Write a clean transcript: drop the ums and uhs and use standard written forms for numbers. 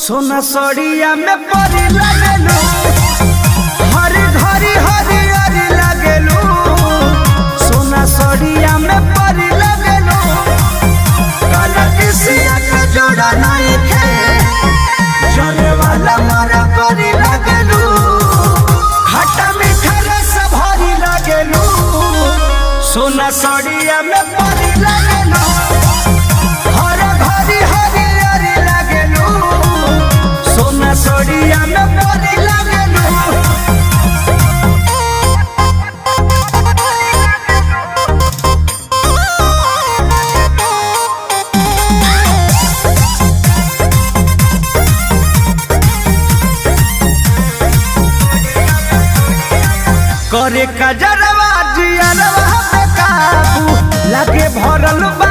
सोना सड़िया में परी लगेलू, हरी घरी हरी हरी लगेलू। सोना सड़िया में परी लगेलू, काला किसिया के जोड़ा नहीं खे, जरे वाला मारा करी लगेलू। खट्टा मीठा रस भरी लगेलू, सोना सड़िया में परी लगेलू, हर घरी हरी हरी लगेलू। सोना सड़िया में परी लगेलू। करे कजरवा जियरवा पे काबू, लागे भरल बा।